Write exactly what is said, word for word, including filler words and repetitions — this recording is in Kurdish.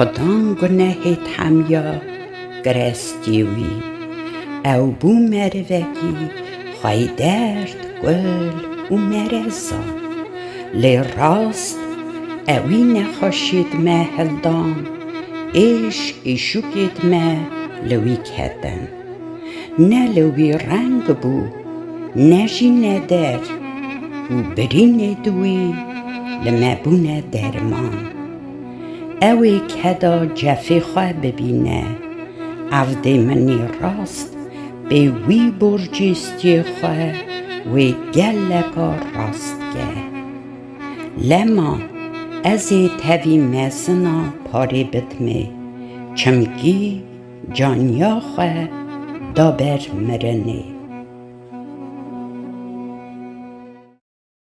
Qudan gunehê themiya kirestiyê wî. Ew bû merivekî xwey derd, kul û mereza. Lê rast ewî nexweşiyêd me hildan, êş êşûkêd me li wî ketin. Ne li wî reng bû, ne jî neder û birînêd wî li me bûne derman. Ew ê keda cefê xwe bibîne, evdê minî rast pê wî borcê stiyê xwe wê geleka rast ke. Lema ez ê tevî mezina parê bidimê, çimkî caniya xwe da ber mirinê.